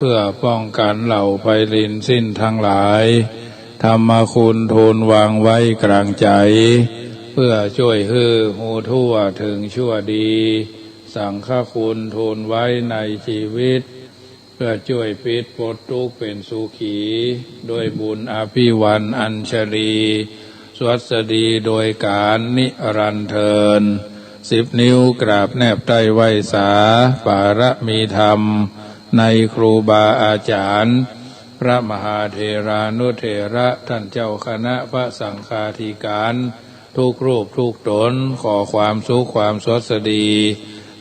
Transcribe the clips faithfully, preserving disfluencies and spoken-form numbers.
เปื้อป้องกั๋นเหล่าภัยรินสิ้นตังหลาย ธรรมคุณทูลวางไว้ก๋างใจ๋ เปื้อจ้วยหื้อฮู้ทั่วเถิงชั่วดี สังฆคุณทูลไว้ในจีวิต เปื้อจ้วยปิดป๊นตุ๊กข์เป๋นสุขี โดยบุญอภิวรรณอัญชลี สวัสดีโดยก๋านนิรันดร์เทอญ สิบนิ้วกราบแนบใต้ไหว้สา ปารมีธรรมในครูบาอาจ๋ารย์ พระมหาเถรานุเถระ ต้านเจ้าคณะพระสังฆาธิก๋าน ทุกรูปทุกต๋น ขอความสุขความสวัสดี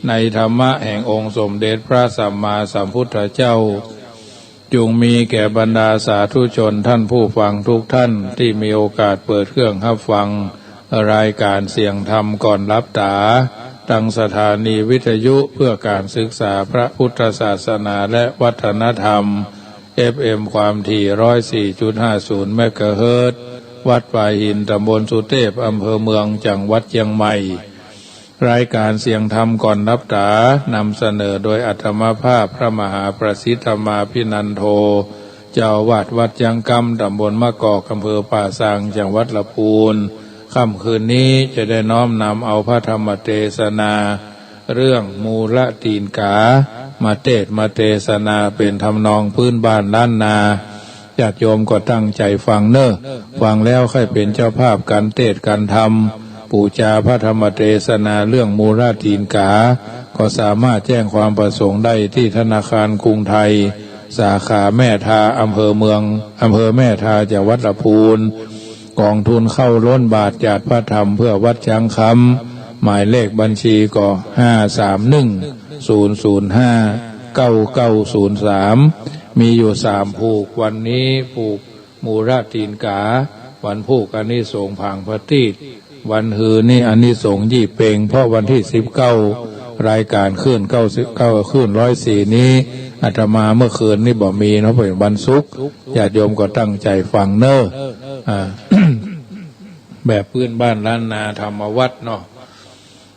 ในธรรมะแห่งองค์สมเด็จพระสัมมาสัมพุทธเจ้า จุ่งมีแก่บรรดาสาธุชนต้านผู้ฟังทุกต้าน ตี้มีโอกาสเปิดเครื่องฮับฟัง รายก๋านเสียงธรรมก่อนหลับต๋า ตางสถานีวิทยุเปื้อก๋านศึกษาพระพุทธศาสนาและวัฒนธรรม เอฟเอ็ม ความถี่ ร้อยสี่จุดห้าศูนย์ เมกะเฮิรตซ์ วัดฝายหิน ตำบลสุเตพ อำเภอเมือง จังหวัดเจียงใหม่ รายก๋านเสียงธรรมก่อนหลับต๋า นำเสนอโดยอาตมาภาพพระมหาประสิทธิ์ธรรมาภินันโท เจ้าอาวาสวัดจั๊งกำ ตำบลมะกอก อำเภอป่าซาง จังหวัดลำพูน ค่ำคืนนี้จะได้น้อมนำเอาพระธรรมเตสนา เรื่องมูลตีนก๋า มาเตสน์มาเตสนาเป๋นทำนองพื้นบ้านล้านนา ญาติโยมก็ตั้งใจ๋ฟังเน่อ ฟังแล้วใค่เป๋นเจ้าภาพก๋านเตสน์ก๋านธรรม ปู๋จาพระธรรมเตสนาเรื่องมูลตีนก๋า ก็สามารถแจ้งความประสงค์ได้ตี้ธนาคารกรุงไทย สาขาแม่ทา อำเภอเมือง อำเภอแม่ทา จังหวัดลำพูน ก๋องทุนเข้าล้นบาทหยาดพระธรรมเปื้อวัดจั๊งกำ หมายเลขบัญชีก็ ห้าสามหนึ่ง ศูนย์ศูนย์ห้า เก้าเก้าศูนย์สาม มีอยู่สามผูก วันนี้ผูกมูลตีนก๋า วันพูกอานิสงส์ผางพระตีด วันฮือนี่อานิสงส์ยี่เป็ง เพราะวันตี้สิบเก้า รายก๋านคลื่นเก้าสิบเก้า คลื่นร้อยสี่นี้ อาตมาเมื่อคืนนี้บ่มีเนาะ เป๋นวันศุกร์ ญาติโยมก็ตั้งใจ๋ฟังเน่อ อ่า แบบพื้นบ้านล้านนาธรรมวัตรเนาะ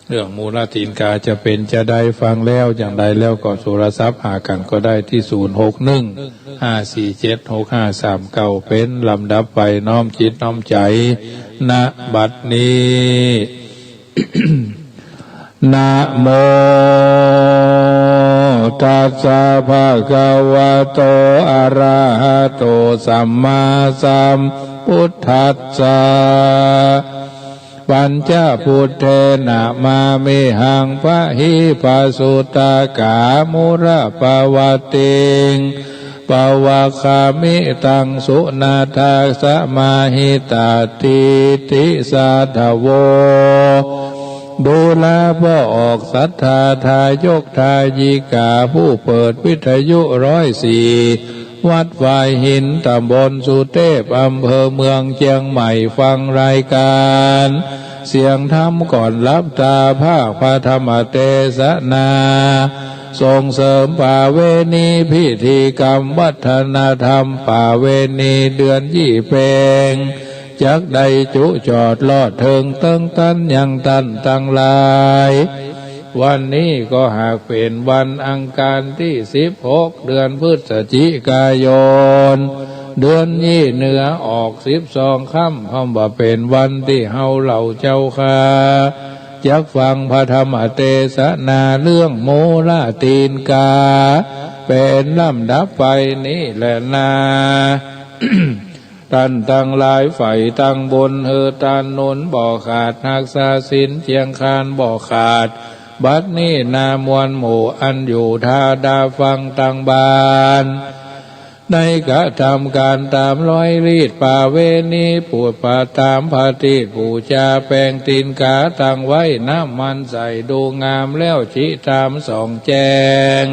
เรื่องมูลตีนก๋าจะเป๋นจาใด ฟังแล้วอย่างใดแล้วก็โทรศัพท์หากั๋นก็ได้ตี้ ศูนย์หกหนึ่ง ห้าสี่เจ็ด หกห้าสามเก้า เป๋นลำดับไป น้อมจิตน้อมใจ๋ ณ บัดนี้ นะโม ตัสสะ ภะคะวะโต อะระหะโต สัมมาสัมพุทธัสสะ ปัญจพุทเทนะ มามิหัง ปะหิ ปะสุตตะก๋า มูลปะวัตติง ปะวัคคามิ ตัง สุนะทะ สะมาหิตา ตีติ สาธะโว ดูราป้อออกศรัทธา ทายกทายิก๋า ผู้เปิดวิทยุร้อยสี่ วัดฝายหิน ตำบลสุเตพ อำเภอเมืองเจียงใหม่ ฟังรายก๋านเสียงธรรมก่อนหลับต๋า ภาคพระธรรมเตสนา ส่งเสริมประเวณีพิธีกรรมวัฒนธรรมประเวณีเดือนยี่เป็ง จักได้จุจอดลอดเถิงเติงตันยังต้านตังหลาย วันนี้ก็หากเป๋นวันอังคารตี้สิบหก เดือนพฤศจิกายน เดือนยี่เหนือออกสิบสองค่ำ พร้อมว่าเป๋นวันตี้เฮาเหล่าเจ้าข้า จักฟังพระธรรมเตสนาเรื่องมูลตีนก๋า เป๋นลำดับไปนี้แหละนา ต้านตังหลายใฝ่ตังบุญ หื้อต้านหนุนบ่ขาด ฮักษาศีลเจียงคานบ่ขาด บัดนี้นามวลหมู่อันอยู่ทาดาฟังตังบ้าน ได้กระทำก๋านต๋ามรอยรีตประเวณี ปูดปะต๋ามผะตีด ปู๋จาแป๋งตีนก๋า ตั้งไว้น้ำมันใส่ดูงาม แล้วจิต๋ามส่องแจ้ง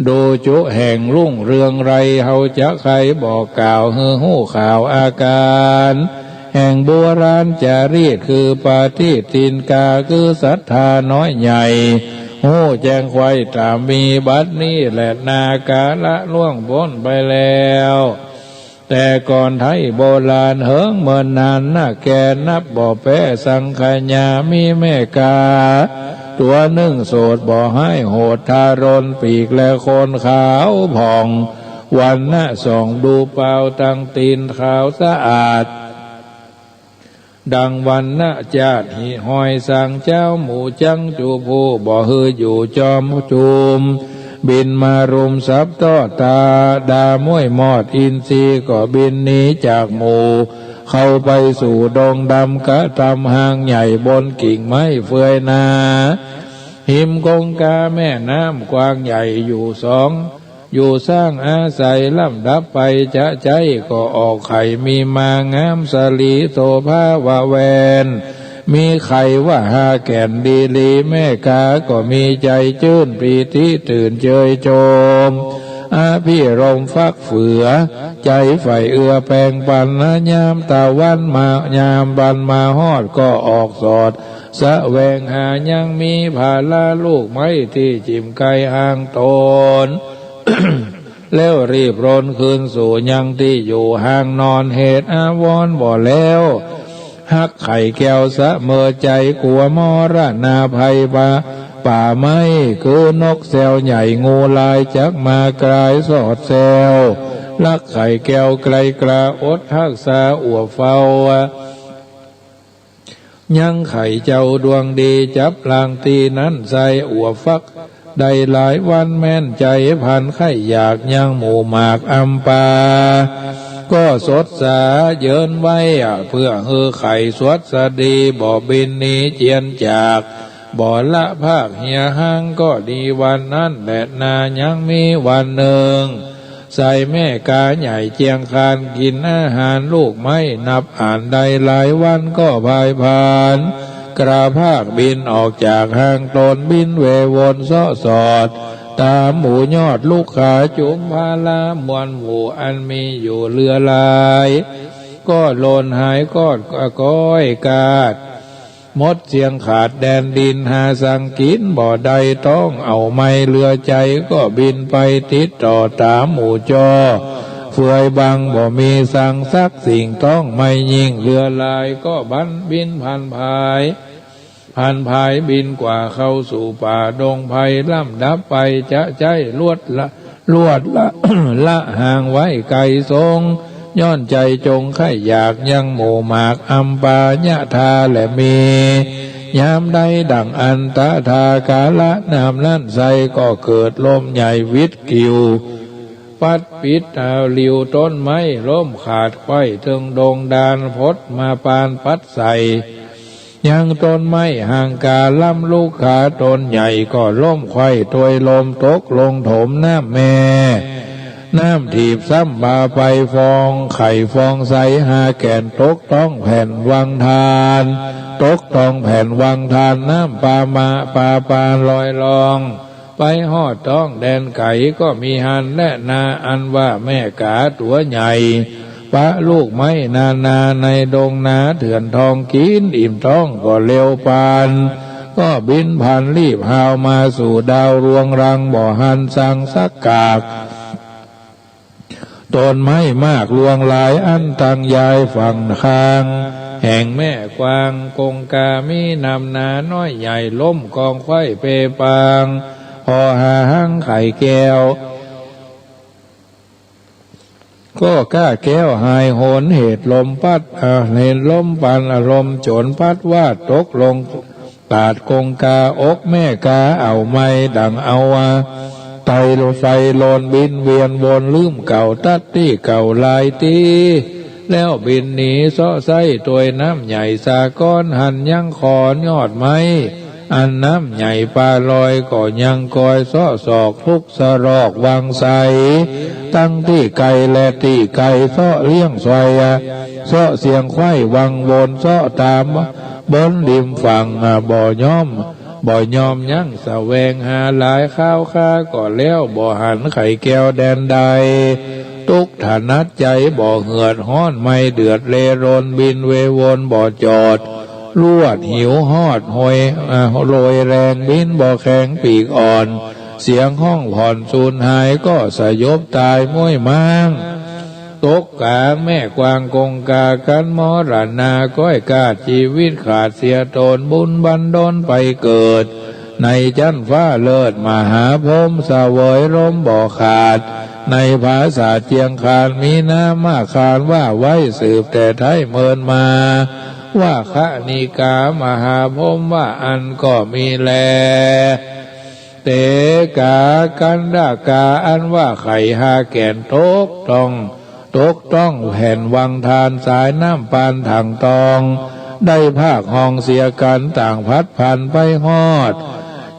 ดูจุแห่งรุ่งเรืองไร เฮาจะใค่บอกกล่าว หื้อฮู้ข่าวอาก๋าน แห่งโบราณจารีต คือประตีดตีนก๋า คือศรัทธาน้อยใหญ่ ฮู้แจ้งไขว่ต๋ามมี บัดนี้แหละนา กาละล่วงป๊นไปแล้ว แต่ก่อนไทยโบราณ เหิงเมินนานนักแก่ นับบ่แป๊สังขยา มีแม่ก๋า ตั๋วนึ่งโสดบ่ฮ้ายโหดทารน ปีกและโคนขาวผ่อง วรรณะส่องดูเปล่า ตังตี๋นขาวสะอาด ดังวรรณะจาติ หิหอยสังเจ้า หมู่จั๊งจูผู้ บ่หื้ออยู่จอมจุม บินมารุมสับต้อตา ดาม้วยมอดอินทรีก็บินหนีจากหมู่ เข้าไปสู่ดงดำ กระตำฮางใหญ่บนกิ่งไม้เฟือยนา หิมกงกาแม่น้ำกว้างใหญ่อยู่สอง อยู่สร้างอาศัย ลำดับไปจะใจ๊ก็ออกไข่มีมางาม สะหลีโสภาว่าแว่น มีไข่ว่าหาแก่นดีหลี แม่กาก็มีใจ๋จื้นปีติตื่นเจยโจม อภิรมย์ฟักเฟือ ใจ๋ใฝ่เอื้อแป่งปันนะ ยามตะวันมา ยามวันมาฮอดก็ออกสอด แสวงหายังมีผาลาลูกไม้ตี้จิ่มไกลห่างต๋น แล้วรีบรนคืนสู่ยังตี้อยู่ห่างนอน เหตุอาวรณ์บ่แล้ว ฮักไข่แก้วเสมอใจ๋ กั๋วมรณาภัยป่า ป่าไม้ คือนกแซวใหญ่งูลาย จักมากรายสอดแซว ลักไข่แก้วไกลกล้า อดฮักษาอวบเฝ้า ยังไข่เจ้าดวงดี จับลางตี้นั้นใส่ อวบฟักได้หลายวัน แม้นใจ๋พลันใค่อยาก ยังหมู่หมากอำปา ก็สดสาเยินไว้ เพื่อหื้อไข่สวัสดี บ่บินหนีเจียนจาก บ่ละพากเหียหาง ก็ดีวันนั้นแลนา ยังมีวันนึ่ง ใส่แม่กาใหญ่เจียงคาน กิ๋นอาหารลูกไม้นับอ่าน ได้หลายวันก็พ่ายพาล กล้าพากบินออกจากห่างต๋น บินเววนเซาะสอด ต๋ามหมู่ยอดลุกขา จุมผาลามวลหมู่ อันมีอยู่เหลือหลาย ก็หล่นหายก็ก้อยกาด หมดเสี้ยงขาดแดนดิน หาสังกิ๋นบ่ได้ ต้องเอาไม้เหลือใจ๋ ก็บินไปติดต่อต๋ามหมู่จ้อ เฟือยบังบ่มีสังสักสิ่ง ต้องไม้ยิ่งเหลือหลาย ก็บันบินพลันพ่าย พลันพ่ายบินกว่าเข้าสู่ป่าดงไพร ลำดับไปจะใจ๊ลวดละ ลวดละ ละห่างไว้ไกลสง ย้อนใจ๋จงใค่อยาก ยังหมู่หมากอำปายะทาแลมี ยามใดดั่งอันตะทากาละน้ำนั้นใส่ ก็เกิดลมใหญ่วิดกิ่ว ปัดปิดเอาหลิวต๋นไม้ ล้มขาดไขว้เถิงดงดาน พดมาปานปัดใส่ ยังต๋นไม้ห่างกาลำ ลุกขาต๋นใหญ่ก็ล้มไขว้ตวยลม ตกลงถมน้ำแม่ น้ำถีบซ้ำบ่าไป ฟองไข่ฟองใสหาแก่น ตกต้องแผ่นวังทาน ตกต้องแผ่นวังทาน น้ำปามาปาปานลอยลอง ไปฮอดต้องแดนไก๋ ก็มีหั้นแลนา อันว่าแม่กาตั๋วใหญ่ ปะลูกไม้นานา ในดงนาเถื่อนทอง กิ๋นอิ่มต้องก็เร็วปาน ก็บินพลันรีบฮาวมาสู่ดาวรวงรัง บ่หันสังสักกาก ต๋นไม้มากลวงหลาย อันตังยายฝั่งข้าง แห่งแม่กวางกงกา มีนำนาน้อยใหญ่ ล้มกองไขว้เปปาง พอหาหางไข่แก้ว ก็ก้าแก้วหายหน เหตุลมปัด อ่า เหตุลมปันอารมณ์โจ๋น ปัดวาดตกลง ตาดกงกา อกแม่กาเอาไม้ดั่งเอาว่า ไตรไฟโลนบินเวียนวน ลืมเก่าตัดตี้เก่าหลายตี้ แล้วบินหนีเซาะไส้ตวยน้ำใหญ่สากร หันยังขอนยอดไม้ อันน้ำใหญ่ปาลอย ก็ยังกอยเซาะสอกทุกสะรอกวังใส ตั้งตี้ไก๋และตี้ใก้ เซาะเลี้ยงซอยอะ เซาะเสียงไขว้วังวน เซาะต๋าม บนริมฝั่ง อ่ะ บ่ยอม บ่ยอมยั้งแสวงหา หลายคราวคาก็แล้ว บ่หันไข่แก้วแดนใด ตุ๊กข์ถนัดใจ๋ บ่เหือดฮ้อน ไม่เดือดเลรน บินเววนบ่จอด ลวดหิวฮอดหอย อ่า โรยแรง บินบ่แข็งปีกอ่อน เสียงฮ้องผ่อนสูญหาย ก็สยบต๋ายม้วยม้าง ตกก๋างแม่กวางกงกา กันมรณา ก้อยกาดจีวิตขาดเสียต๋น บุญบันดลไปเกิด ในจั๊นฟ้าเลิศมหาพรหมเสวยรมบ่ขาด ในผาสาทเจียงคานมีนามคานว่าไว้สืบแต่ไท้เมินมา ว่าคณิกามหาพรหมว่าอั้นก็มีแล เตกากันดากาอันว่าไข่ห้าแก่นตกต้อง ตกต้องแผ่นวังทานสายน้ำปานถังตอง ได้ภาคฮองเสียกั๋นต่างพลัดพรากไปฮอด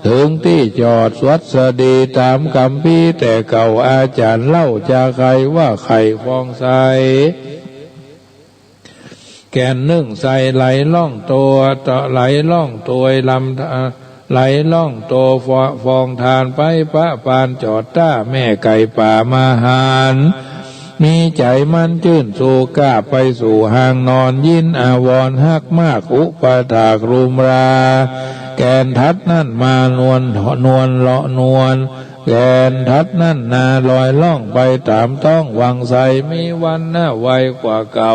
เถิงตี้จอดสวัสดีต๋ามกัมภีร์แต่เก่าอาจ๋ารย์เล่าจาไขว่าไข่ฟองใส แก่นนึ่งใสไหลล่องโต ไหลล่องโตยลำ ไหลล่องโตฟองทานไปปะปานจอดต้าแม่ไก่ป่ามาหาน มีใจ๋มันจื้นสู่ก้าไปสู่ฮางนอนยินอาวรณ์ฮักมากอุปถากรุมรา แก่นถัดนั้นมานวลนวลเลาะนวล แก่นถัดนั้นนาลอยล่องไปต๋ามต้องวังไสมีวรรณะไวกว่าเก่า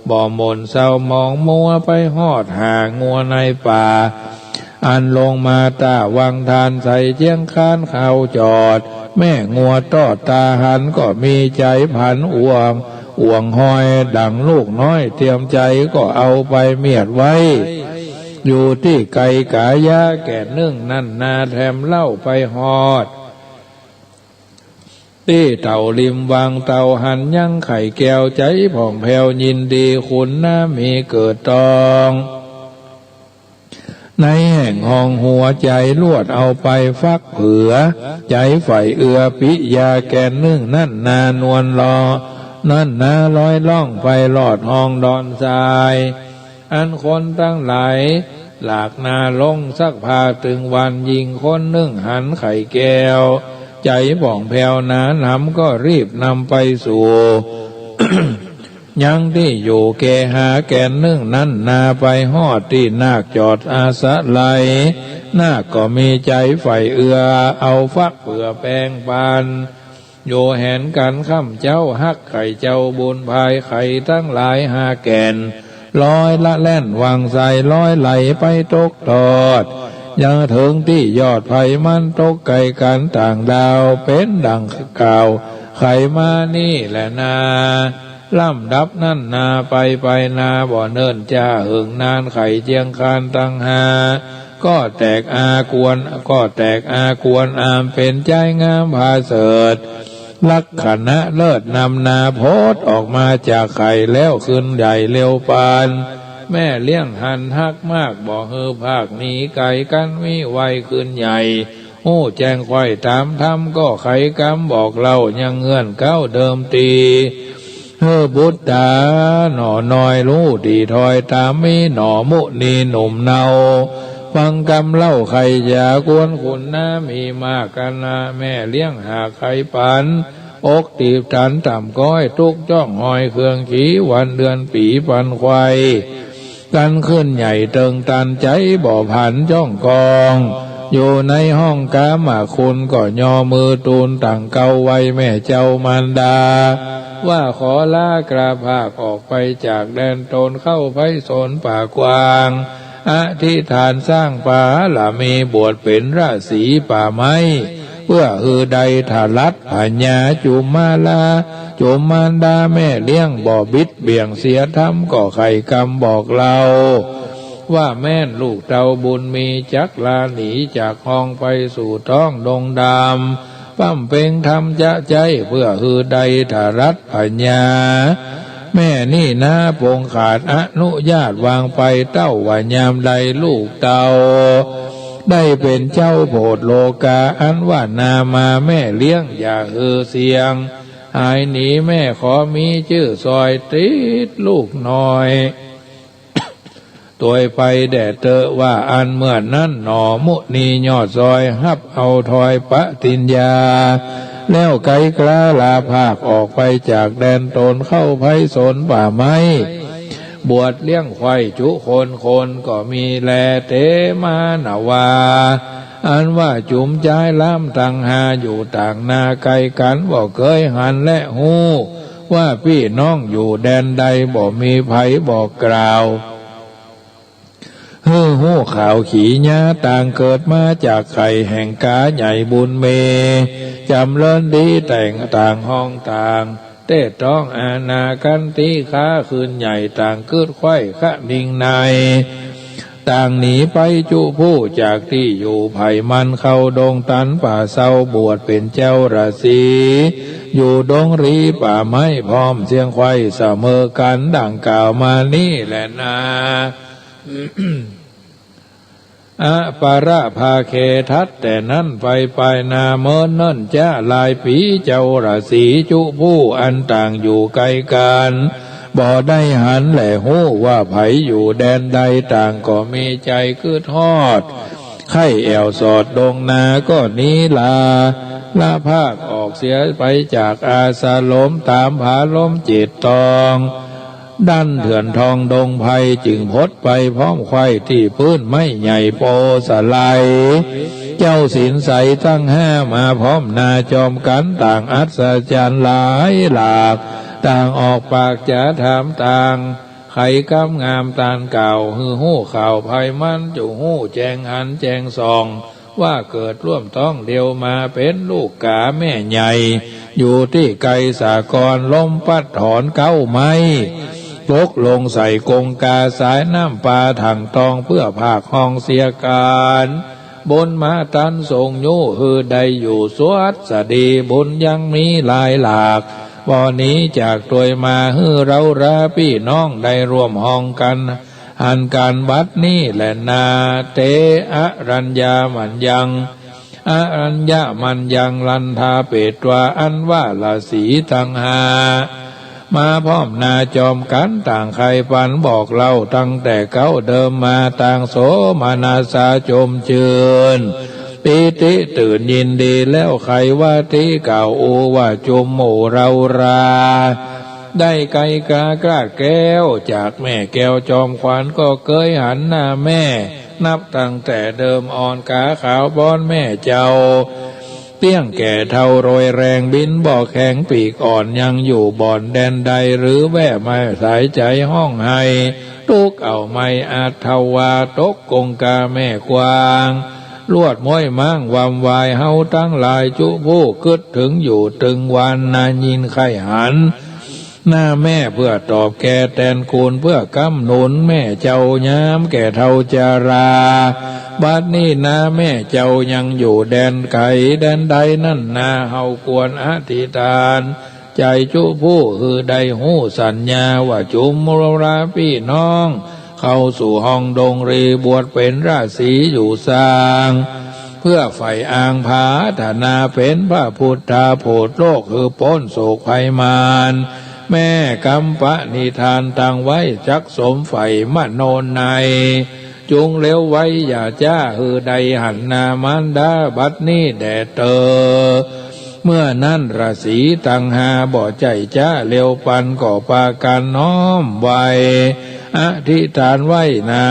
บ่หม่นเศร้าหมองมัวไปฮอดหางัวในป่า อันลงมาต้าวังทานใสเจียงคานเข้าจอด แม่งัวตอดต๋าหันก็มีใจ๋ผันอ่วง อ่วงหอยดั่งลูกน้อยเตรียมใจ๋ก็เอาไปเมียดไว้ อยู่ตี้ไกลก๋ายาแก่นนึ่งนั้นนาแถมเล่าไปฮอด ตี้เต่าริมวังเต่าหันยังไข่แก้วใจ๋ผ่องแผ้วยินดีขุนนามีเกิดตอง ในแห่งฮองหัวใจ๋ลวดเอาไปฟักเผื่อ ใจ๋ใฝ่เอือปิยาแก่นนึ่งนั้นนานวลเลาะ นั้นนาลอยล่องไปลอดฮองดอนทราย อันคนตังหลายหลากนาลงซักผ้าตึงวันยิงคนนึ่งหันไข่แก้ว ใจ๋ผ่องแผ้วหนาหนำก็รีบนำไปสู่ ยังตี้อยู่แก่หาแก่นนึ่งนั้นนาไปฮอดตี้นาคจอดอาศัย นาคก็มีใจ๋ใฝ่เอือเอาฟักเผื่อแปงปัน อยู่แหนกั๋นค่ำเจ๊าฮักไข่เจ้าบุญพายไข่ตังหลายห้าแก่น ลอยละแล่นวังไสลอยไหลไปตกตอด ยังเถิงตี้ยอดไพมันตกไก๋กั๋นต่างดาวเป๋นดั่งกล่าวไขมานี่แหละนา ลำดับนั้นนาไปไปนาบ่เนิ่นจ้าเหิงนานไข่เจียงคานตังห้า ก็แตกอากวน ก็แตกอากวนอามเป๋นใจ๊งามผาเสริฐ ลักขณะเลิศนำนาโพดออกมาจากไข่แล้วขึ้นใหญ่เร็วปาน แม่เลี้ยงหันฮักมากบ่หื้อพากหนีไก๋กั๋นมิไหวขึ้นใหญ่ ฮู้แจ้งไขว้ต๋ามธรรมก็ไขกำบอกเล่ายังเงื่อนเก๊าเดิมตี้ เฮ้อบุตต๋าหน่อน้อยฮู้ตี้ถอยต๋ามมีหน่อมุนีหนุ่มเนา ฟังกำเล่าไขยากวนขุนนามีมากกั๋นนา แม่เลี้ยงหากไขปัน อกตีบตันต่ำก้อยตุ๊กจ้องหอยเครื่องขีวันเดือนปี๋ปันไขว้ กั๋นขึ้นใหญ่เติงตันใจ๋บ่ผันจ้องกอง อยู่ในห้องกามคุณก็ยอมือตูนต่างเก๊าไหว้แม่เจ้ามารดา ว่าขอลากราบพากออกไปจากแดนตนเข้าไพศาลป่ากว้าง อธิษฐานสร้างปาระมีบวชเป๋นราศีป่าไม้ เพื่อหื้อได้ถลัดผญาจุมมาลา จุมมารดาแม่เลี้ยงบ่บิดเบี่ยงเสียธรรมก็ไขกำบอกเล่า ว่าแม่นลูกเต้าบุญมีจักลาหนีจากห้องไปสู่ท้องดงดำ ป้ำเป็งธรรมจะใจ๊เพื่อหื้อได้ถลัดผญา แม่นี่นาปงขาดอนุญาตวางไปเต้าว่ายามใดลูกเต้า ได้เป๋นเจ้าโผดโลกาอันว่านามาแม่เลี้ยงอย่าหื้อเสียง หายหนีแม่ขอมีจื้อซอยติดลูกน้อย ตวยไปแด่เต๊อะว่าอั้นเมื่อนั้นหน่อมุนียอดซอยฮับเอาถอยปฏิญญา แล้วไกลกล้าลาพากออกไปจากแดนตนเข้าไพศาลป่าไม้ บวชเลี้ยงไขว้จุคนคนก็มีแลเตมานะวา อันว่าจุมจายล้ำตังห้าอยู่ต่างนาไกลกั๋นบ่เกยหันและฮู้ ว่าปี้น้องอยู่แดนใดบ่มีใผบอกกล่าว หื้อฮู้ข่าวขีญา ต่างเกิดมาจากไข่แห่งก๋าใหญ่บุญมี จ๋ำเริญดีแต่งต่างห้องต่าง เตศต้องอาณาขันติขาขึ้นใหญ่ ต่างกึ๊ดใค่คะนิงใน ต่างหนีไปจุผู้จากตี้อยู่ ใผมันเข้าดงตันป่าเซา บวชเป๋นเจ้าราศี อยู่ดงรีป่าไม้พร้อมเสียงใคว่ เสมอกั๋นดังกล่าวมานี้แหละนา อปรภาเขทัต แต่นั้นไปปายนาเมินเนิ่นจ๊าหลายปี๋ เจ้าราศีจุผู้อันต่างอยู่ไกลกั๋น บ่ได้หันแลฮู้ว่าใผอยู่แดนใด ต่างก็มีใจ๋กึ๊ดฮอด ใค่แอ่วสอดดงนา ก็หนีลา ละภาคออกเสียไปจากอาสรม ต๋ามผาลมเจ็ดตอง ดั้นเถื่อนทองดงไพร จึงพดไปพร้อมใคว่ตี้ปื๊นไม้ใหญ่โปสะไหล เจ้าศีลใสตังห้ามาพร้อมนาจอมกั๋น ต่างอัศจรรย์หลายหลาก ต่างออกปากจ๋าถามต่าง ไขกำงามตานกล่าว หื้อฮู้ข่าวไพมัน จุฮู้แจ้งหันแจ้งส่อง ว่าเกิดร่วมท้องเดียวมา เป๋นลูกก๋าแม่ใหญ่ อยู่ตี้ไกลสาคร ลมปั๊ดถอนเก๊าไม้ ตกลงใส่กงกา สายน้ำปาถังตอง เปื้อภาคห้องเสียกั๋น บุญมาตันทรงยู้ หื้อได้อยู่สวัสดี บุญยังมีหลายหลาก บ่หนีจากตวยมา หื้อเฮาราปี้น้อง ได้ร่วมห้องกั๋น หันกั๋นบัดนี้แหละนา เต อรัญญามัญญัง อรัญญามัญญัง ลันทาเปตวา อันว่าราศีตังห้า มาพร้อมนาจอมกั๋น ต่างใค่ปันบอกเล่า ตั้งแต่เก๊าเดิมมา ต่างโสมนัสสาจมจื้น ปีติตื่นยินดีแล้ว ใค่ว่าตี้กล่าวโอว่าจุมหมู่เฮารา ได้ไกลกาคลาดแคล้ว จากแม่แก้วจอมขวัญ ก็เกยหันหน้าแม่ นับตั้งแต่เดิมอ่อน ก๋าขาวป๊อนแม่เจ้า เตี้ยงแก่เฒ่าโรยแรง บินบ่แข็งปีกอ่อน ยังอยู่บ่อนแดนใด หรือแว่ไม้สายใจ๋ฮ้องไห้ ตุ๊กข์เอาไม้อาจเท่าว่า ตกกงกาแม่กว้าง ลวดม้วยม้างวำวาย เฮาตังหลายจุผู้กึ๊ดเถิงอยู่ตึงวันนา ยินใค่หัน หน้าแม่เปื้อตอบแก่แตนคุณ เปื้อก๊ำหนุนแม่เจ้ายามแก่เฒ่าจารา บัดนี้นาแม่เจ้ายังอยู่แดนไกลแดนใดนั้นนา เฮาควรอธิษฐานใจ๋จุผู้ หื้อได้ฮู้สัญญาว่าจุมหมู่เฮาราปี้น้อง เข้าสู่ห้องดงรี บวชเป๋นราศีอยู่สร้าง เปื้อใฝ่อ้างผาถนา เป๋นพระพุทธาโผดโลก หื้อป๊นโศกภัยมาร แม่กำปณิธานตั้งไว้ จักสมใฝ่มโนนัย จุงเร็วไวอย่าจ๊า หื้อได้หันหน้ามารดาบัดนี้แด่เตอ เมื่อนั้นราศีตังห้า บ่ใจ้จ๊าเร็วปัน ก็ปากั๋นน้อมไหว้อธิษฐานไว้นา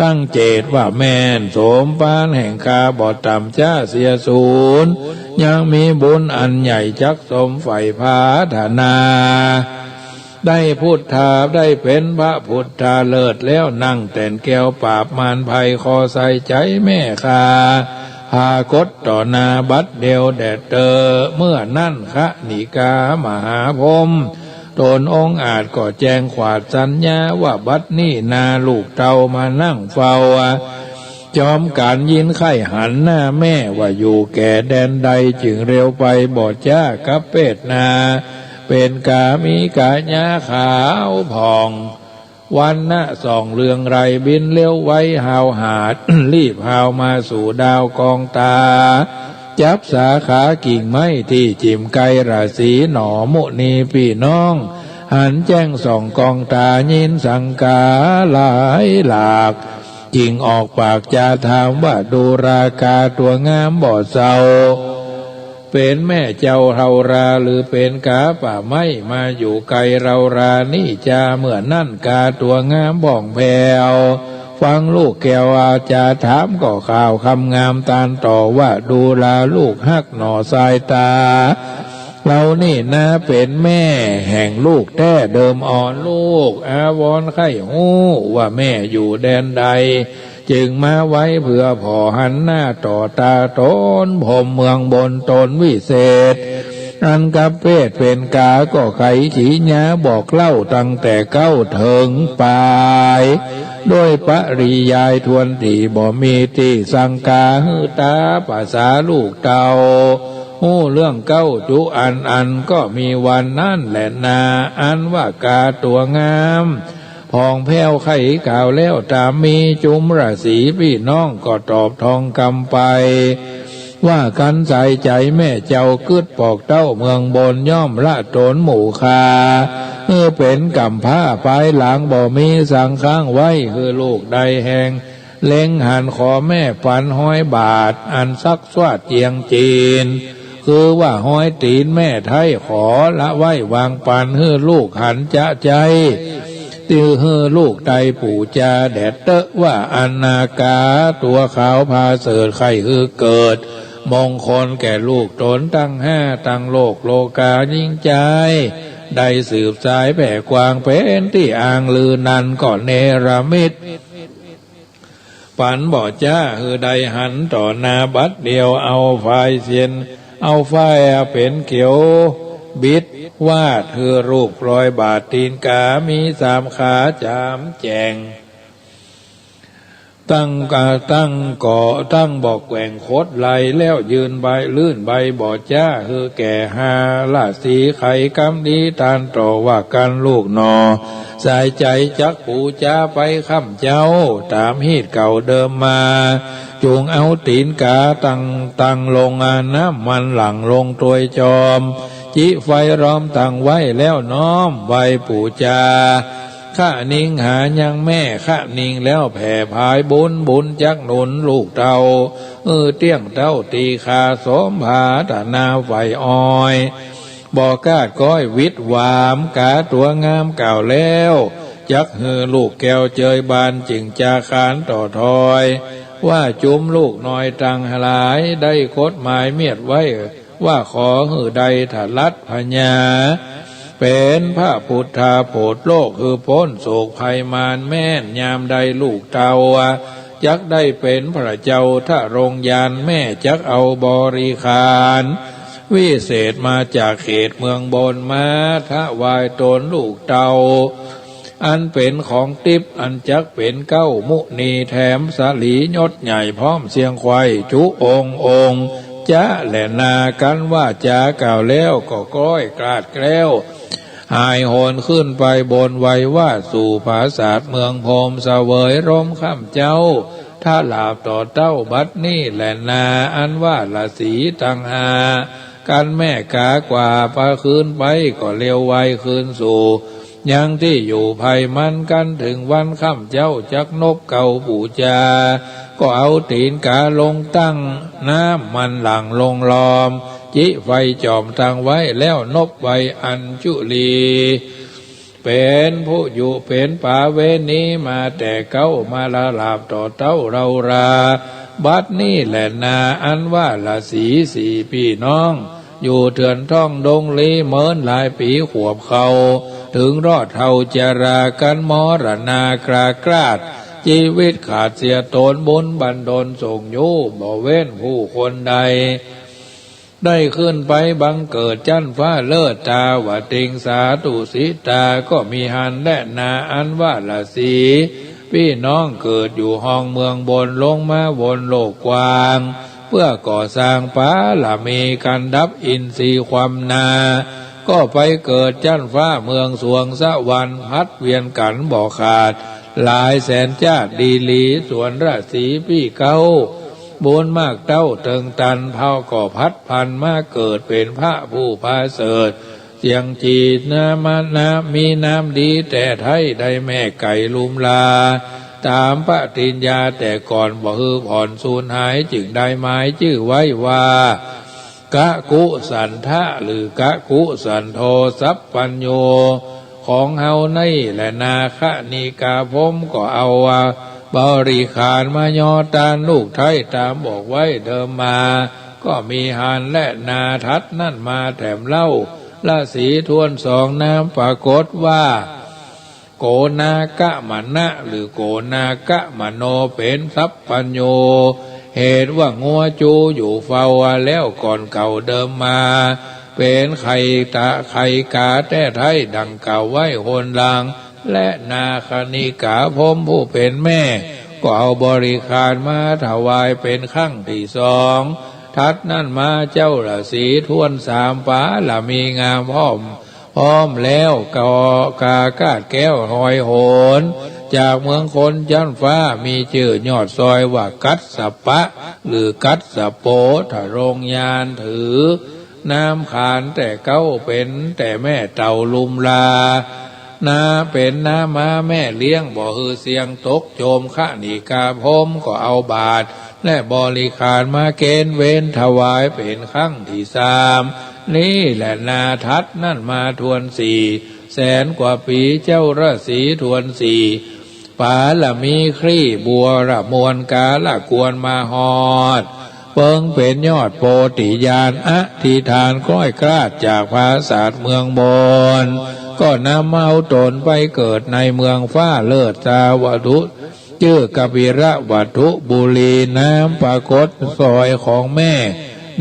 ตั้งเจตว่าแม่นโสมปานแห่งข้า บ่ต่ำจ๊าเสียสูญ ยังมีบุญอันใหญ่ จักสมใฝ่ผาถนา ได้พุทธา ได้เป๋นพระพุทธาเลิศแล้ว นั่งแต้นแก้วปราบมารภัย ขอใส่ใจ๋แม่ข้า ผากฏต่อหน้าบัดเดียวแด่เตอ เมื่อนั้นคณิกามหาพรหม ต๋นองอาจก็แจ้งขวาดสัญญา ว่าบัดนี้นาลูกเต้ามานั่งเฝ้า จอมกั๋นยินใค่หันหน้าแม่ ว่าอยู่แก่แดนใด จึงเร็วไปบ่จ๊ากับเพศนา เป๋นกามีกายาขาวผ่อง วรรณะส่องเรืองไรง บินเร็วไวฮาวหาด รีบฮาวมาสู่ดาวกองตา จับสาขากิ่งไม้ตี้จิ่มไกลราศีหนอ มุนีปี้น้อง หันแจ้งส่องกองตา ยินสังกาหลายหลาก จึงออกปากจาถามว่า ดูราก๋าตั๋วงามบ่เศร้า เป๋นแม่เจ้าเฮารา หรือเป๋นก๋าป่าไม้ มาอยู่ไกลเฮารานี้จา เมื่อนั้นก๋าตั๋วงามผ่องแผ้ว ฟังลูกแก้ววาจาถาม ก็กล่าวคำงามตานต่อว่า ดูราลูกฮักหนอสายต๋า เรานี่นาเป๋นแม่แห่งลูกแต๊เดิมอ่อน ลูกอาวรใค่ฮู้ว่าแม่อยู่แดนใด จึงมาไว้เปื้อผ่อหันหน้าต่อต๋าต๋น พรหมเมืองบนต๋นวิเศษ อันกับเพศเป๋นกา ก็ไขขีญาบอกเล่าตั้งแต่เก๊าเถิงปาย โดยปริยายถ้วนตี้ บ่มีตี้สังก๋า หื้อต๋าประสาลูกเต้า ฮู้เรื่องเก๊าจุอันอัน ก็มีวันนั้นแหละนา อันว่ากาตั๋วงาม ผ่องแผ้วไขกล่าวแล้วต๋ามมี จุมราศีปี้น้องก็ตอบทองกำไป ว่ากั๋นใส่ใจ๋แม่เจ้ากึ๊ดปอกเต้าเมืองบน ย่อมละต๋นหมู่คา หื้อเป๋นก๋ำพร้าปายหลัง บ่มีสังค้างไว้ หื้อลูกได้แฮง เล็งหันขอแม่ปันฮ้อยบาท อันสักสวาดเจียงจีน คือว่าฮ้อยตี๋นแม่ไท้ ขอละไว้วางปัน หื้อลูกหันจะใจ๊ ตี้หื้อลูกได้ปู๋จาแดดเต๊อะ ว่าอนาก๋าตั๋วขาวผาเสริฐ ใค่หื้อเกิดมงคลแก่ลูกต๋นตังห้า ตังโลกโลก๋ายิ่งใจ๊ ได้สืบสายแผ่กว้าง เป๋นตี้อ้างลือนั้น ก็เนรมิต ปันบ่จ้า หื้อได้หันต่อหน้าบัดเดียว เอาฝ่ายเสียน เอาฝ่ายเป๋นเขียวบิดวาด หื้อลูกปล่อยบาทตี๋นก๋า มีสามขาจ๋ามแจ่ง ตั้งกา ตั้งเกาะ ตั้งบ่แกว่งคดไหล่ แล้วยื่นใบ ลื่นใบบ่จ้า หื้อแก่ห้าราศี ใค่กำดีตานต่อ ว่ากั๋นลูกหน่อ สายใจ๋จักปู๋จาไปค่ำเจ๊า ต๋ามฮีตเก่าเดิมมา จุ่งเอาตี๋นก๋าตั้ง ตั้งลงอาน้ำมันหลั่งลงตวยจอม จิไฟล้อมตั้งไว้แล้วน้อมไหว้ปู๋จา คะนิงหายังแม่ คะนิงแล้วแผ่ผายบุญ บุญจักหนุนลูกเต้า หื้อเตี้ยงเต้าตี้คา สมผาตนาใฝ่อ้อย บ่กาดก้อยวิดหวาม ก๋าตั๋วงามกล่าวแล้ว จักหื้อลูกแก้วเจยบาน จึ่งจาขานต่อถอย ว่าจุมลูกน้อยตังหลาย ได้กฎหมายเมียดไว้ ว่าขอหื้อได้ทรัตน์พญา เป๋นพระพุทธาโผดโลก หื้อป๊นโศกภัยมาร แม่นยามใดลูกเต้า จักได้เป๋นพระเจ้าทรงยาน แม่จักเอาบริขาร วิเศษมาจากเขตเมืองบน มาถวายต๋นลูกเต้า อันเป๋นของติ๊บ อันจักเป๋นเก๊ามุนี แถมสลียศใหญ่พร้อมเสียงไขว้ จุองค์องค์ จะแลนา กั๋นว่าจากล่าวแล้ว ก็ก้อยกลาดแคล้ว หายโหนขึ้นไปบน ไวว่าสู่ผาสาทเมืองพรหม เสวยร่มค่ำเจ๊า ทราบต่อเต้าบัดนี้แลนา อันว่าราศีตังห้า กั๋นแม่ก๋ากว่าปะคืนไป ก็เร็วไวคืนสู่ ยังตี้อยู่ไพร่มัน กั๋นเถิงวันค่ำเจ๊า จักนบเกล้าปู๋จา ก็เอาตี๋นก๋าลงตั้ง น้ำมันหลั่งลงลอม จิไฟจ่อมตั้งไว้ แล้วนบไว้อัญจุลี เป๋นผู้อยู่เป๋นปาเวณี มาแต่เก๊า มาทราบต่อเต้าเรารา บัดนี้แลนา อันว่าราศีสี่ปี้น้อง อยู่เถื่อนท่องดงลี เมินหลายปี๋ขวบเข้า เถิงรอดเฒ่าจรา กั๋นมรณาคราคลาด จีวิตขาดเสียต๋น บุญบันดลส่งอยู่ บ่เว้นผู้คนใด ได้ขึ้นไปบังเกิดจั๊นฟ้าเลิศ ตาวติงสาตุสิตา ก็มีหั้นแลนา อันว่าราศี ปี้น้องเกิดอยู่ห้องเมืองบน ลงมาบนโลกกว้าง เปื้อก่อสร้างปารมี กั๋นดับอินทรีย์ความนา ก็ไปเกิดจั๊นฟ้าเมืองสวงสวรรค์ ผลัดเวียนกั๋นบ่ขาด หลายแสนจ๊าดดีหลี ส่วนราศีปี้เก๊า บุญมากเต้าเถิงตัน เฮาก็ผลัดพลันมาเกิดเป๋นพระผู้ผาเสริฐ เสี้ยงจี๋นามะ นา มีนามดีแต๊ไท้ ได้แม่ไก่ลุมลา ต๋ามปฏิญญาแต่ก่อน บ่หื้อผ่อนสูญหาย จึ่งได้หมายจื้อไว้ว่า กะกุสันทะ หรือกะกุสันโธ สัพพัญญู ของเฮานี่แลนา คะนิกาพรหมก็เอาว่า บริขารมาย่อต้านลูกไท้ ต๋ามบอกไว้เดิมมา ก็มีหันแลนา ถัดนั้นมาแถมเล่า ฤๅษีถ้วนสอง น้ำปรากฏว่า โกณากมนะ หรือโกณากมโน เป๋นสัพพัญญู เหตุว่างัวจูอยู่เฝ้าแล้วก่อนเก่าเดิมมา เป๋นไข่ตะไข่กาแต๊ไท้ ดังกล่าวไว้หนหลัง และนาคณิกาพรหมผู้เป๋นแม่ ก็เอาบริขารมาถวายเป๋นครั้งตี้สอง ถัดนั้นมาเจ้าฤๅษีถ้วนสาม ปารมีงามพร้อม พร้อมแล้วก็กาคาดแคล้วหอยโหน จากเมืองคนจั้นฟ้า มีจื้อยอดซอยว่ากัสสปะ หรือกัสสโป ทรงญาณถือ น้ำขานแต่เก๊าเป๋นแต่แม่เต่าลุมลา นาเป๋นน้ำม้าแม่เลี้ยง บ่หื้อเสี่ยงตกโจม คณิกาพรหมก็เอาบาตร และบริขารมาเกณฑ์เวรถวายเป๋นครั้งตี้สาม นี้แลนา ถัดนั้นมาถ้วนสี่ แสนกว่าปี๋ เจ้าฤๅษีถ้วนสี่ ปารมีคลี่บัวระมวลกาละกวนมาฮอด เปิงเป๋นยอดโพธิญาณ อธิษฐานคล้อยคลาดจากผาสาทเมืองบน ก็นำเอาตนไปเกิดในเมืองฟ้าเลิศสาวัตถุ จื้อกบิลวัตถุบุรี น้ำปรากฏซอยของแม่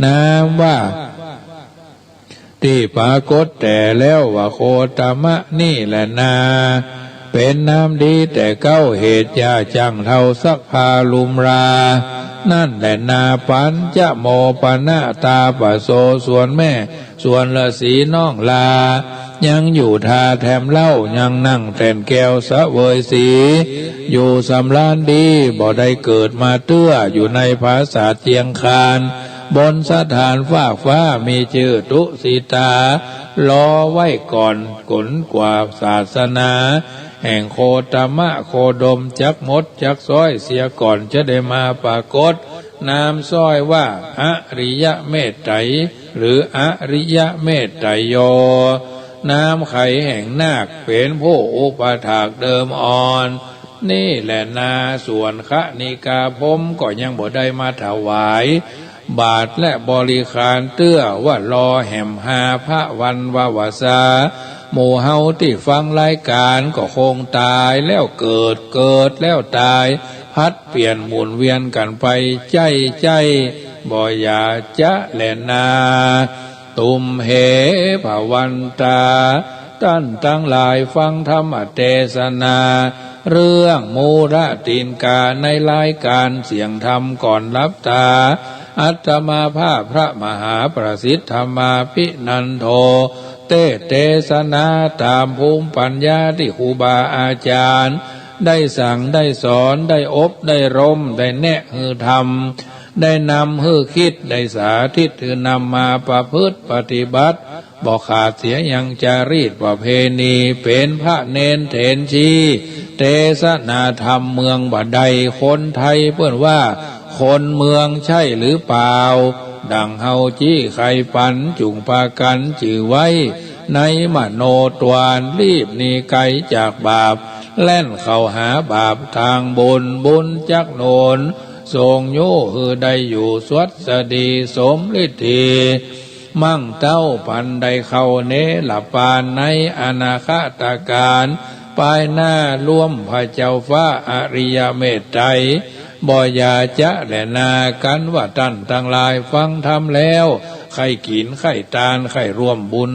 น้ำว่า ตี้ปรากฏแต่แล้วว่าโคตมะ นี้แลนา เป๋นน้ำดีแต่เก๊า เหตุหญ้าจั่งเฒ่าซักผ้าลุมลา นั้นแลนา ปัญจโมปนะตาปโส ส่วนแม่ ส่วนฤๅษีน้องลา ยังอยู่ท่าแถมเล่า ยังนั่งแท่นแก้วเสวยสี อยู่สำราญดี บ่ได้เกิดมาเตื้อ อยู่ในผาสาทเจียงคาน บนสถานฟากฟ้า มีจื้อตุสิตา รอไว้ก่อน ก๋นกว่าศาสนา แห่งโคตมะโคดม จักหมดจักซ้อยเสียก่อน จะได้มาปรากฏ นามซ้อยว่าอริยเมตไตร หรืออริยเมตไตรโย นามไขแห่งนาค เป๋นผู้อุปถากเดิมอ่อน นี้แลนา ส่วนคณิกาพรหมก็ยังบ่ได้มาถวายบาตรและบริขารเตื้อ ว่ารอแหมหาพระวันววสา หมู่เฮาตี้ฟังรายก๋านก็คงต๋ายแล้วเกิด เกิดแล้วต๋าย ผลัดเปลี่ยนหมุนเวียนกั๋นไป ใจ้ ใจ้ บ่อย่าจ๊ะแลนา ตุมเห ภวันตา ต้านตังหลายฟังธรรมเตสนา เรื่องมูลตีนกา ในรายก๋านเสียงธรรมก่อนหลับต๋า อาตมาภาพพระมหาประสิทธิ์ธรรมาภินันโท เตสน์เตสนาต๋ามภูมิปัญญาตี้ครูบาอาจ๋ารย์ ได้สั่งได้สอน ได้อบได้รม ได้แนะหื้อทำ ได้นำหื้อกึ๊ด ได้สาธิตหื้อนำมาประพฤติปฏิบัติ บ่ขาดเสียยังจารีตประเพณี เป๋นพระเณรเถรชี เตสนาธรรมเมืองบ่าใด คนไทยเปิ้นว่าคนเมืองใช่หรือเปล่า ดังเฮาจี้ใค่ปัน จุ่งปากั๋นจื้อไว้ ในมโนตวาน รีบหนีไก๋จากบาป แล่นเข้าหาบาปตางบุญ บุญจักหนุน ส่งยู้หื้อได้อยู่สวัสดีสมฤทธี มั่งเต้าปันได้เข้าเนรปาน ในอนาคตกาล ปายหน้าร่วมพระเจ้าฟ้าอริยเมตไตร บ่อย่าจ๊ะแลนา กันว่าต้านตังหลายฟังธรรมแล้ว ใค่กิ๋นใค่ตาน ใค่ร่วมบุญ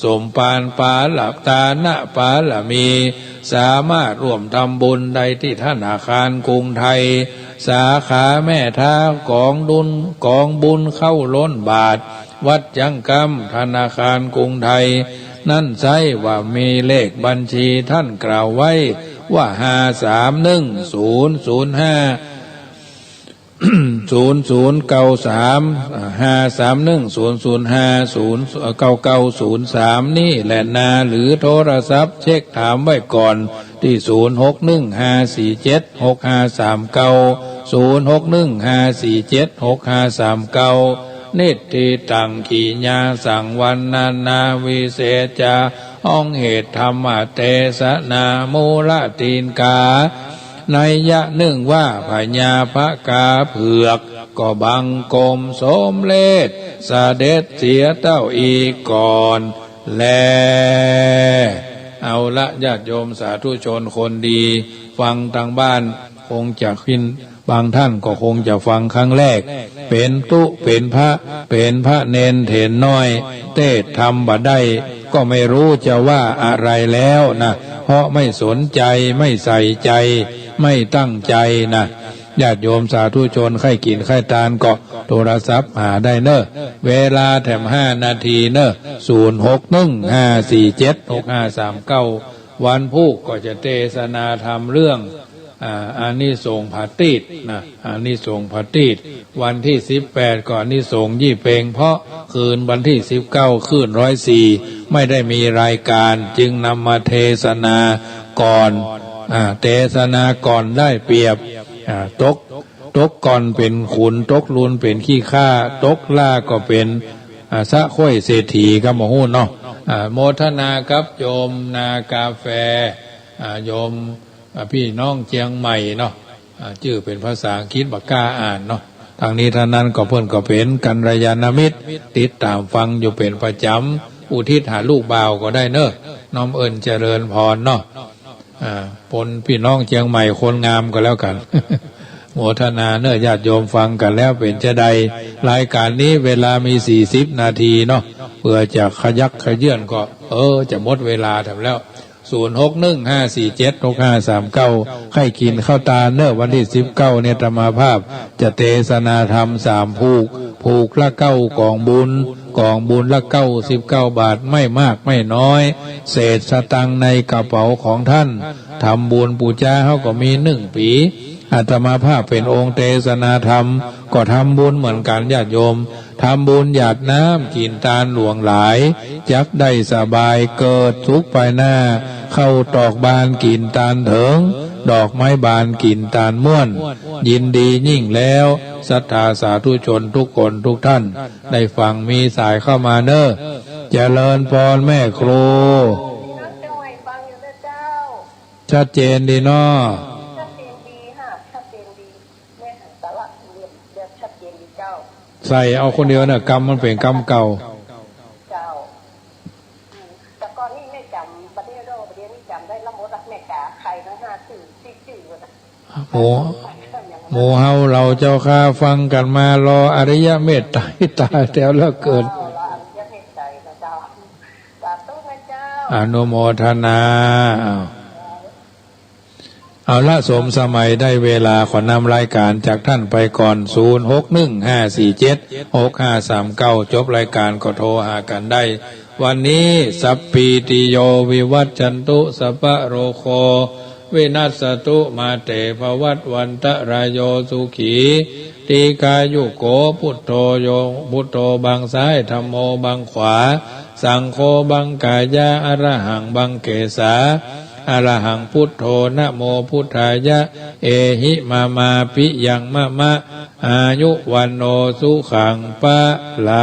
สมปานปาละ ตานะปารมี สามารถร่วมทำบุญได้ตี้ธนาคารกรุงไทย สาขาแม่ท้า ก๋องดุล ก๋องบุญเข้าล้นบาท วัดจังกำ ธนาคารกรุงไทย นั้นใช้ว่ามีเลขบัญชีต้านกล่าวไว้ว่า ห้าสามหนึ่งศูนย์ศูนย์ห้า ศูนย์ศูนย์เก้าสาม ห้าสามหนึ่งศูนย์ศูนย์ห้า ศูนย์ เก้าเก้าศูนย์สาม นี้แลนา หรือโทรศัพท์เช็คถามไว้ก่อนตี้ ศูนย์หกหนึ่งห้าสี่เจ็ดหกห้าสามเก้า ศูนย์หกหนึ่งห้าสี่เจ็ดหกห้าสามเก้า นิฏฐิตัง กิยาสัง วรรณนา วิเศษจา ห้องเหตุธรรมเตสนา มูลตีนกา นัยยะนึ่งว่าพญาผกาเผือก ก็บังคมสมเร็จเสด็จเสียเต้าอี้ก่อนแล เอาละ ญาติโยมสาธุชนคนดี ฟังตางบ้านคงจะขึ้น บางท่านก็คงจะฟังครั้งแรก เป๋นตุ๊เป๋นพระ เป๋นพระเณรเถรน้อย เตสน์ธรรมบ่ได้ ก็ไม่รู้จะว่าอะไรแล้วนะ เพราะไม่สนใจ ไม่ใส่ใจ ไม่ตั้งใจนะ ญาติโยมสาธุชนใค่กิ๋นใค่ตานก็โทรศัพท์หาได้เน่อ เวลาแถมห้านาทีเน่อ ศูนย์หกหนึ่งห้าสี่เจ็ดหกห้าสามเก้า วันพูกก็จะเตสนาธรรมเรื่อง อ่า อานิสงส์ผาตี้นะ อานิสงส์ผาตี้ วันตี้สิบแปดก็อานิสงส์ยี่เป็ง เพราะคืนวันตี้สิบเก้าคลื่นร้อยสี่ไม่ได้มีรายการ จึงนำมาเตสนาก่อน อ่า เตสนาก่อนได้เปรียบ อ่า ตก ตกก่อนเป๋นขุน ตกลุนเป๋นขี้ข้า ตกล้าก็เป๋น อ่า สะข้วยเศรษฐี ก็บ่ฮู้เนาะ อ่า โมทนากับโยมนากาแฟ อ่า โยม อ่า พี่น้องเจียงใหม่เนาะ อ่า จื้อเป๋นภาษาอังกฤษบ่กล้าอ่านเนาะ ตังนี้ตังนั้นก็เปิ้นก็เป๋นกัลยาณมิตร ติดต๋ามฟังอยู่เป๋นประจ๋ำ อุทิศหาลูกบ่าวก็ได้เน่อ น้อมเอิญเจริญพรเนาะ อ่า ปนพี่น้องเจียงใหม่คนงามก็แล้วกั๋น โมทนาเน่อ ญาติโยมฟังกั๋นแล้วเป๋นจาใด รายการนี้เวลามีสี่สิบนาทีเนาะ เผื่อจะขยักขยื่นก็ เออ จะหมดเวลาแถมแล้ว ศูนย์หกหนึ่งห้าสี่เจ็ดหกห้าสามเก้า ใค่กิ๋นข้าวตานเน่อ วันตี้สิบเก้าเนี่ยอาตมาภาพจะเตสนาธรรมสามผูก ผูกละเก้ากองบุญ กองบุญละเก้าสิบเก้าบาท ไม่มากไม่น้อย เศษสตางค์ในกระเป๋าของท่าน ทำบุญปู๋จาเฮาก็มีนึ่งปี๋ อาตมาภาพเป๋นองค์เตสนาธรรม ก็ทำบุญเหมือนกั๋นญาติโยม ทำบุญหยาดน้ำกิ๋นตานหลวงหลาย จักได้สบายเกิดสุขภายหน้า เข้าตอกบานกิ๋นตานเถิง ดอกไม้บานกิ๋นตานม่วน ยินดียิ่งแล้ว ศรัทธาสาธุชนทุกคนทุกท่าน ได้ฟัง มีสายเข้ามาเน่อ เจริญพรแม่ครู ชัดเจนดีเนาะ ชัดเจนดีค่ะ ชัดเจนดี แม่หันสาระเรียนแบบชัดเจนดีเจ้า ใส่เอาคนเดียวน่ะ กำมันเป๋นกำเก่า เจ้า อืม แต่ก่อนนี้แม่จ๋ำ บ่าเดี่ยว บ่าเดี่ยวนี้จ๋ำได้ละหมดละ แม่จ๋า ใค่ละห้าจื้อ สี่จื้อนะ หมู่ หมู่เฮาเหล่าเจ้าข้า ฟังกั๋นมารออริยเมตไตรต๋ายแถวละเกิน อ๋อ รออริยเมตไตรนะเจ้า สาธุนะเจ้า อนุโมทนา อ้าว เอาละ สมสมัยได้เวลา ขอนำรายการจากท่านไปก่อน ศูนย์หกหนึ่งห้าสี่เจ็ดหกห้าสามเก้า จบรายการก็โทรหากั๋นได้ วันนี้ สัพพีติโยวิวัชชันตุ สัพพะโรโควินัสสตุ มาเตภวัตวันตะราโย สุขี ทีฆายุโก พุทโธโย พุทโธบังซ้าย ธัมโมบังขวา สังโฆบังกายะ อะระหังบังเกสา อะระหังพุทโธ นะโมพุทธายะ เอหิมามาปิยังมะมะ อายุวัณโณสุขังพะลัง